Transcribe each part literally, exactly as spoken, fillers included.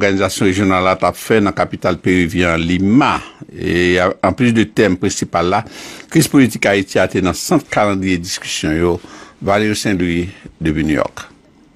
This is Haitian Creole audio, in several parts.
òganizasyon rejyonal la t ap fè nan kapital perivyen an, Lima. E a- anplis de tèm prensipal la, kriz politik Ayiti a te nan sant kalandriye diskisyon yo. Valerio Saint-Louis, depi New York.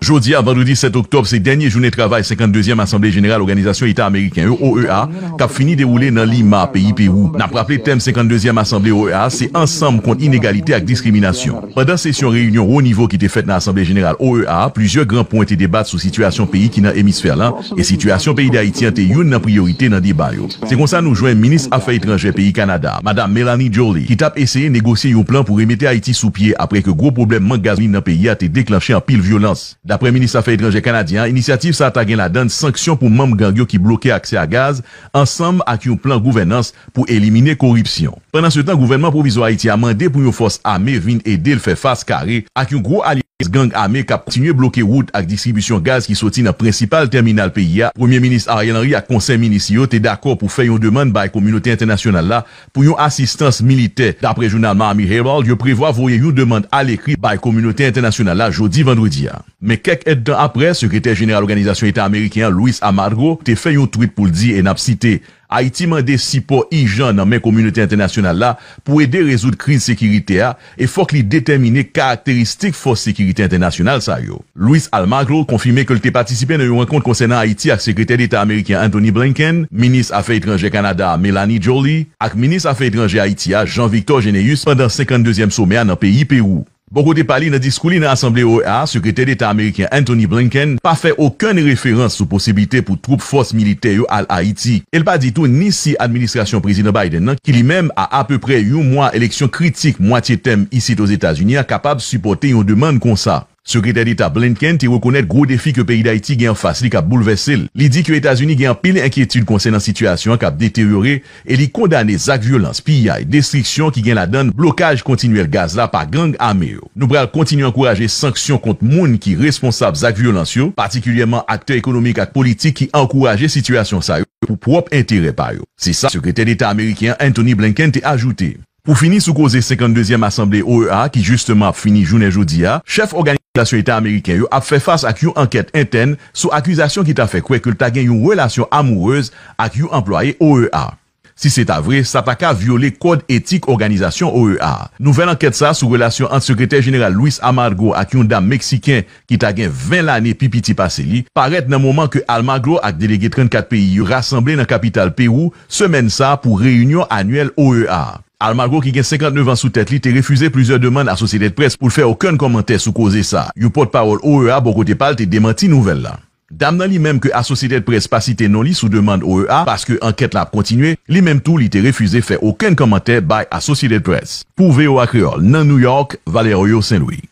Jodi a, vandredi sèt oktòb, se dènye jounen travay senkanndezyèm Asanble Jeneral Òganizasyon Eta Ameriken yo, O E A, k ap fini dewoule nan Lima, peyi Pewou. N ap raple tèm senkanndezyèm Asanble O E A se Ansanm kont inegalite ak diskriminasyon. Pandan sesyon reyinyon wo nivo ki te fèt nan Asanble Jeneral O E A, plizyè gran pwen te debat sou sitiyasyon peyi ki nan emisfè lan e sitiyasyon peyi Dayiti an te youn nan priyorite nan deba yo. Se konsa nou jwenn minis afè etranjè peyi Kanada, Madam Melanie Joly, ki t ap eseye negosye yon plan pou remete Ayiti sou pye apre ke gwo pwoblèm mank gazolin nan peyi a te deklanche anpil vyolans. Dapre minis afè etranjè kanadyen an, inisyativ sa a ta gen ladan l sanksyon pou manm gang yo ki bloke aksè a gaz, ansanm ak yon plan gouvènans pou elimine koripsyon. Pandansetan, gouvènman pwovizwa Ayiti a mande pou yon fòs ame vin ede l fè fas kare ak yon gwo alyans gang ame k ap kontinye bloke wout ak distribisyon gaz ki soti nan prensipal tèminal peyi a. Premye Minis Ariel Henry ak Konsèy Minis li yo te dakò pou fè yon demann bay kominote entènasyonal la pou yon asistans militè. Dapre jounal Miami Herald, yo prevwa voye yon demann alekri bay kominote entènasyonal la jodi vandredi a. Men kèk èdtan apre, Sekretè Jeneral Òganizasyon Eta Ameriken an, Luis Almagro, te fè yon twit pou l di, e n ap site, Ayiti mande sipò ijan nan men kominote entènasyonal la pou ede rezoud kriz sekirite a, e fòk li detèmine karakteristik fòs sekirite entènasyonal sa yo. Luis Almagro konfime ke l te patisipe nan yon rankont konsènan Ayiti ak Sekretè Deta ameriken Antony Blinken, Minis Afè Etranjè Kanada a Melanie Joly, ak Minis Afè Etranjè Ayiti a Jean Victor Généus pandan senkanndezyèm somè a nan peyi Pewou. Bò kote pa li, nan diskou li nan Asanble O E A, Sekretè Deta ameriken Antony Blinken pa fè okenn referans sou posiblite pou twoup fòs militè yo al Ayiti. E l pa di tou ni si administrasyon Prezidan Biden nan, ki li menm a apeprè yon mwa eleksyon kritik mwatye tèm isit Ozetazini a, kapab sipòte yon demann konsa. Sekretè Deta Blinken te rekonèt gwo defi ke peyi Dayiti gen anfas li k ap boulvèse l. Li di ke Etazini gen anpil enkyetid konsènan sitiyasyon an k ap deteryore e li kondane zak vyolans, piyay, destriksyon ki gen ladan l blokaj kontinyèl gaz la pa gang ame yo. Nou pral kontinye ankouraje sanksyon kont moun ki responsab zak vyolans yo, patikilyèman aktè ekonomik ak politik ki ankouraje sitiyasyon sa yo pou pwòp enterè pa yo. Se sa Sekretè Deta ameriken an Antony Blinken te ajoute. Pou fini sou koze senkanndezyèm Asanble O E A ki jisteman ap fini jounen jodi a, chèf Òganizasyon Eta Ameriken yo ap fè fas ak yon ankèt entèn sou akizasyon ki ta fè kwè ke l ta gen yon relasyon amourez ak yon anplwaye O E A. Si se ta vre, sa ta ka vyole kòd etik òganizasyon O E A a. Nouvèl ankèt sa a sou relasyon ant Sekretè Jeneral Luis Almagro ak yon dam meksiken ki ta gen ven lane pi piti pase li parèt nan moman ke Almagro ak delege trannkat peyi yo rasanble nan kapital Pewou semèn sa a pou reyinyon anyèl O E A a. Almagro, ki gen senkantnèf an sou tèt li, te refize plizyè demann Associated Press pou l fè okenn kòmantè sou koze sa a. Yon pòtpawòl O E A bò kote pa l te demanti nouvèl la. Dam nan li menm ke Associated Press pa site non li sou demann O E A paske ankèt la ap kontinye, li menm tou li te refize fè okenn kòmantè bay Associated Press. Pou V O A Kreyòl, nan New York, Valerio Saint-Louis.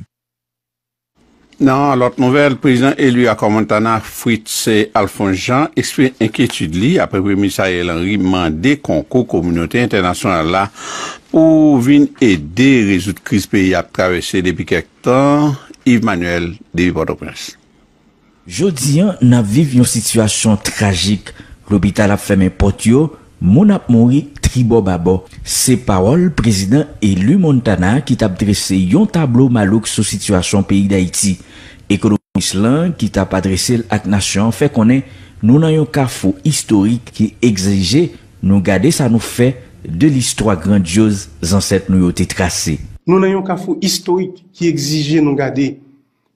Nan lòt nouvèl, prezidan eli akò Montana, Fritz Alphonse Jean, eksprime enkyetid li apre Premye Minis Ariel Henry mande konkou kominote entènasyonal la pou vin ede rezoud kriz peyi a ap travèse depi kèk tan. Yves Manuel, depi Pòtoprens. Jodi a, n ap viv yon sitiyasyon trajik. Lopital ap fèmen pòt yo, moun ap mouri tribò babò. Se pawòl prezidan eli Montana a ki t ap drese yon tablo malouk sou sitiyasyon peyi Dayiti. Ekonomis lan, ki t ap adrese l ak nasyon an, fè konnen nou nan yon kafou istorik ki egzije nou gade sa nou fè de listwa grandyoz zansèt nou yo te trase. Nou nan yon kafou istorik ki egzije nou gade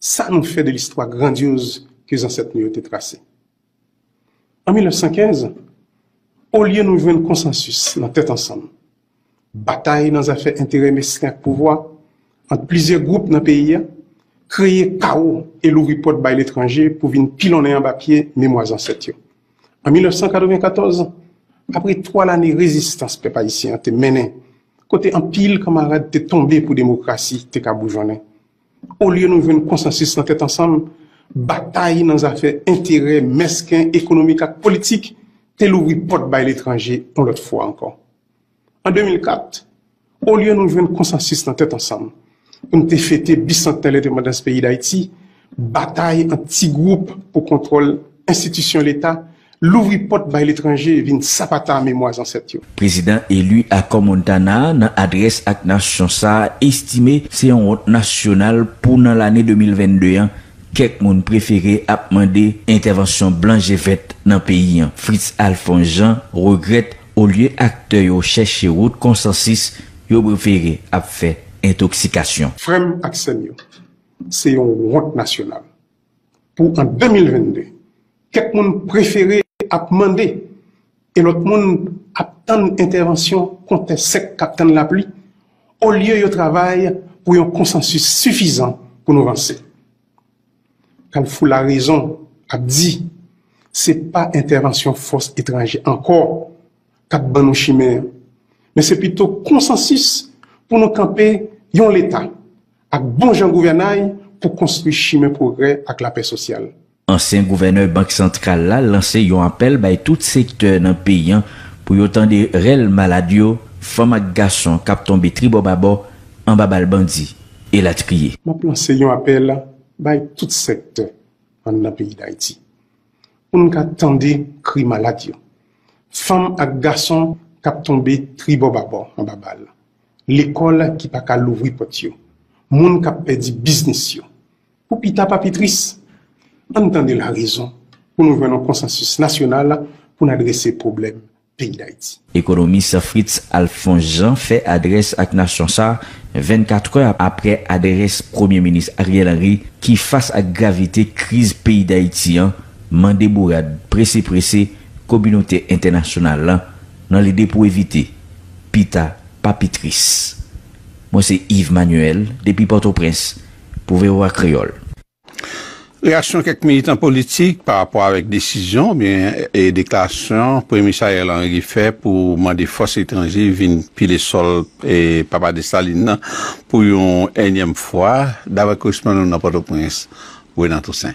sa nou fè de listwa grandyoz ke zansèt nou yo te trase. An mil nèf san kenz, olye nou jwenn konsansis nan tèt ansanm, batay nan zafè enterè mesken ak pouvwa ant plizyè gwoup nan peyi a kreye kawo e louvri pòt bay letranje pou vin pilonnen anba pye memwa zansèt yo. An mil nèf san katrevenkatòz, apre twa lane rezistans pèp ayisyen an te mennen, kote anpil kanmarad te tonbe pou demokrasi te ka boujonnen, olye nou jwenn konsansis nan tèt ansanm, batay nan zafè enterè mesken ekonomik ak politik te louvri pòt bay letranje yon lòt fwa ankò. An de mil kat, olye nou jwenn konsansis nan tèt ansanm pou n te fete bisantnè lendepandans peyi Dayiti, batay ant ti gwoup pou kontwòl enstitisyon Leta, louvri pòt bay letranje vin sapata memwa zansèt yo. Prezidan eli Akò Montana a, nan adrès ak nasyon sa a, estime se yon wont nasyonal pou nan lane de mil vennde an, Kèk moun prefere ap mande entèvansyon blan je vèt nan peyi an. Fritz Alphonse Jean regrèt, olye aktè yo chèche wout konsansis, yo prefere ap fè entoksikasyon. Frè m ak sè m yo, se yon wont nasyonal. Pou an de mil vennde, kèk moun prefere ap mande e lòt moun ap tann entèvansyon kontè sèk k ap tann lapli, olye yo travay pou yon konsansis sifizan pou nou vanse. Kalfou larezon ap di, se pa entèvansyon fòs etranje ankò k ap ban nou chimen an, men se pito konsansis pou nou kanpe yon Leta ak bon jan gouvènay pou konstwi chimen pwogrè ak lapè sosyal. Ansyen gouvènè Bank Santral la lanse yon apèl bay tout sektè nan peyi an pou yo tande rèl malad yo, fanm ak gason k ap tonbe tribòbabò anba bal bandi, elatriye. M ap lanse yon apèl bay tout sektè anndan peyi Dayiti pou n ka tande kri malad yo, fanm ak gason k ap tonbe tribòbabò anba bal, lekòl ki pa ka louvri pòt yo, moun k ap pèdi biznis yo. Pou pita pa pi tris, ann tande larezon pou nou jwenn yon konsansis nasyonal pou n adrese pwoblèm peyi Dayiti. Ekonomis Fritz Alphonse Jean fè adrès ak nasyon sa a vennkatrè apre adrès Premye Minis Ariel Henry ki, fas ak gravite kriz peyi Dayiti an, mande bourad prese prese kominote entènasyonal la nan lide pou evite pita pa pi tris. Mwen se Yves Manuel depi Pòtoprens pou V O A Kreyòl. Reyaksyon kèk militan politik pa rapò avèk desizyon oubyen e deklarasyon Premye Minis Ariel Henry fè pou mande fòs etranje vin pile sòl e Papa Desalin nan pou yon ènyèm fwa, daprè korespondan nou nan Pòtoprens, Renan Toussaint.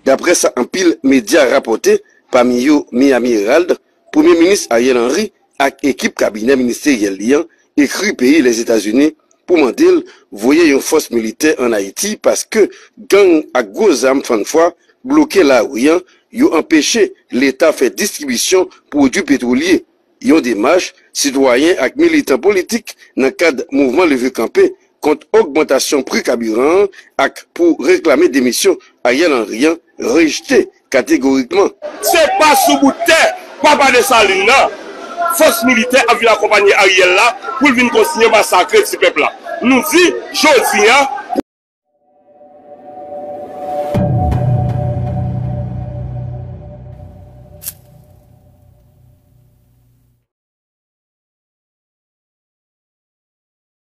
Daprè sa anpil medya rapòte, pami yo Miami Herald, Premye Minis Ariel Henry ak ekip kabinè ministeryèl li an ekri peyi Lèzetazini pou mande l voye yon fòs militè ann Ayiti paske gang ak gwo zam fann fwa bloke lari an, yo anpeche Leta fè distribisyon pwodui petwolye. Yon demach sitwayen ak militan politik nan kad mouvman leve kanpe kont ogmantasyon pri kabiran an ak pou reklame demisyon Ariel Henry an rejte kategorikman. Se pa sou bout tè Papa Desalin nan fòs militè ap vin akonpanye Ariel la pou l vin kontinye masakre ti pèp la. Nou di, jodi a,